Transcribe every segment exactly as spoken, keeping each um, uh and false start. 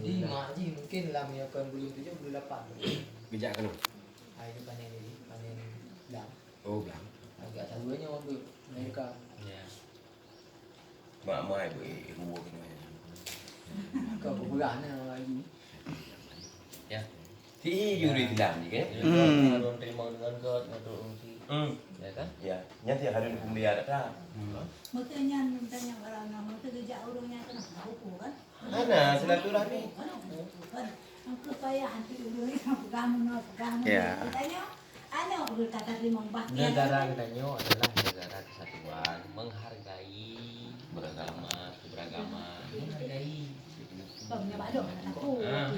Jadi, mak jih mungkin lam ya kon buleuen tujoh, buleuen lapan. Geujak keunoe. Hai, itu panen ni, panen blang. Oh, blang. Agak tahu nyoe untuk mereka. Ya. Mak mai beu ruwa keunoe. Kau peugah na lagi. Ya. Ti juri bilang ni kan? Hmm. Terima dengan God, untuk fungsi. Hmm. Ya kan? Ya. Nyang ti harus kumbia kata. Hmm. Maka nyan tanya barang nama tu geujak urang nyang kena hukum kan? Hana silaturahmi. Kan? Kan? Engkau payah nanti urang ni pegang mana, pegang mana. Ya. Tanya, Negara kita nyoe adalah negara kesatuan, menghargai beragama, keberagaman, menghargai. Ah,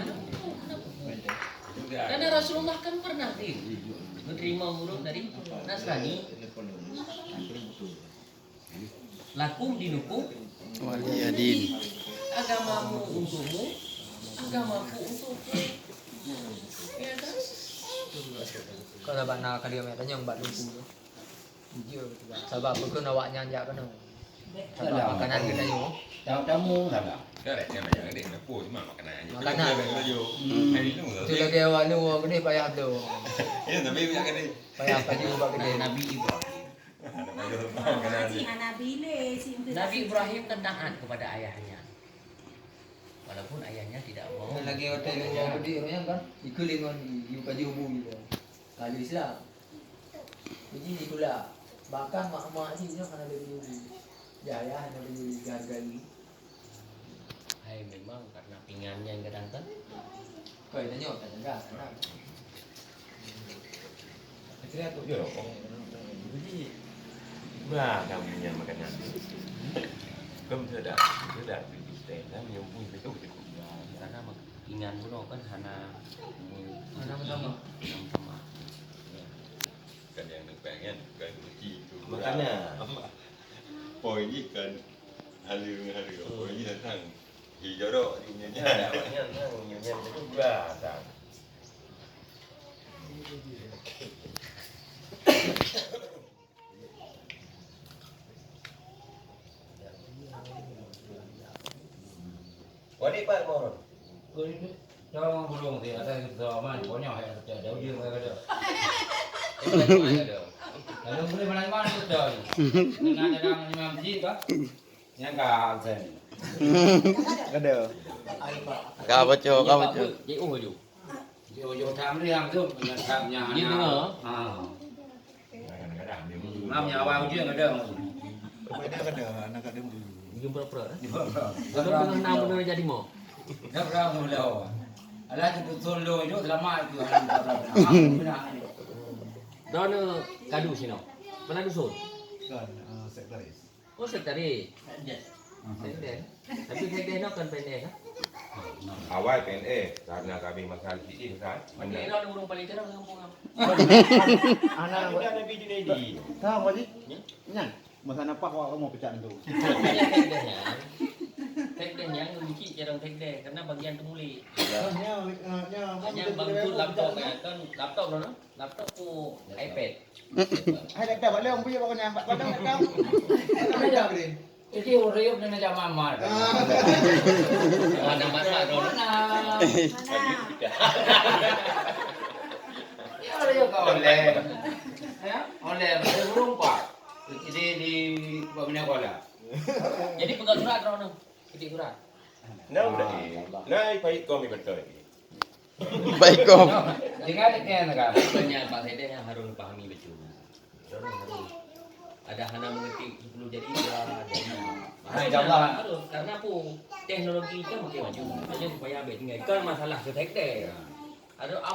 karena Rasulullah kan pernah menerima urut dari Nasrani. Lakum dinukum waliyadin. Agamamu untukmu, agamaku untukku. Ya kan? Kalau bak na kali yang tanya bak luku tu. Jujur betul. Sabab apa kena awak nyan jak kena. Sabab makanan kena yo. Tamu-tamu salah. Correct, jangan banyak gede, kenapa cuma makanan aja. Makanan. Itu lagi awak lu, gede payah tu. Ya, tapi banyak gede. Payah paju bak gede. Nabi Ibrahim. Nabi Ibrahim kan taat kepada ayahnya. Walaupun ayahnya tidak mau. Lagi hotel yang mau gede kan? Ikut dengan you kaji hubung gitu. Kalau Islam. Jadi itulah. Bahkan mak-mak jih nyoe hana lagi hubung. Jaya hana lagi hargai. Hai, memang karena pingannya yang kadang kan. Kau yang tanya, tak jaga, tak jaga. Akhirnya aku. Ya, oh. Jadi, bah, kamu yang makanan. Kamu sudah, sudah, sudah, sudah, sudah, sudah, sudah. Karena mak-, ingat pun kan hana, hana sama. Hana sama. Ya. Kan yang nak pengen, kan kunci tu. Makanya. Poin ni kan. Haleue ngon haleue, apa lagi datang? Di jorok di nyan. Ya, awak nyan, nyan, nyan, nyan, itu gula datang. Wadi Pak Mohon. Cong burung ti, ada kita aman, banyak yang kita ada ujung ada. Lalu boleh malam-malam kita. Dengan dalam imam masjid kah? Nyang ka absen. Ada. Ka baca, ka baca. Di ujung. Di ujung tam ni yang tu, punya tamnya. Di tengah. Ha. Nam nya awal ujung ada. Pada kada anak kada. Ujung pura-pura. Ujung pura-pura. Kalau tengah enam benar jadi mau. Dah berapa mula awal? Alah tu betul lo itu selamat itu. Dah ni kadu sini. Mana dusun? Kan, eh, sekretaris. Oh, sekretaris. Sekdes. Sekdes. Tapi sekdes no kan P N S, ha? Awai P N S, karena kami masalah sikit, kan? Mana? Mana? Mana urang paling cerah dalam kampung, ha? Anak Nabi Junaidi. Tahu, Pak Haji? Ya? Nyan, masa nampak awak kamu pecah tu. Sekdes nyan. Sekdes nyan, nyan, nyan, nyan, karena bagian temulik. Ya, ya, ya, ya. Hanya bangku laptop, ya, kan? Laptop, no? Laptop ku iPad. Hai, laptop, bak lôn, buyuk bak nyan, bak padang laptop. Laptop ni. Jadi, ureueng nyoe jak mamat. Ah. Mana mamat tu? Mana? Mana? Dia ureueng kau online. Ya? Online, dia berumpat. Di, di, bak Bina Kuala. Jadi, pegang surat tu, no? Pegang surat. Nah, udah. Ah, eh. Nah, baik kau ambil betul lagi. Baik, Kong. Dengan, dengan, kan? Makanya Pak Sekdes yang harus dipahami betul. Harus, harus. Ada hana mengerti sepuluh jari dua jari. Harus, insya Allah. Harus. Karena apa? Teknologi kan makin maju. Makanya supaya ambil tinggal. Kan masalah ke Sekdes. Ya. Ada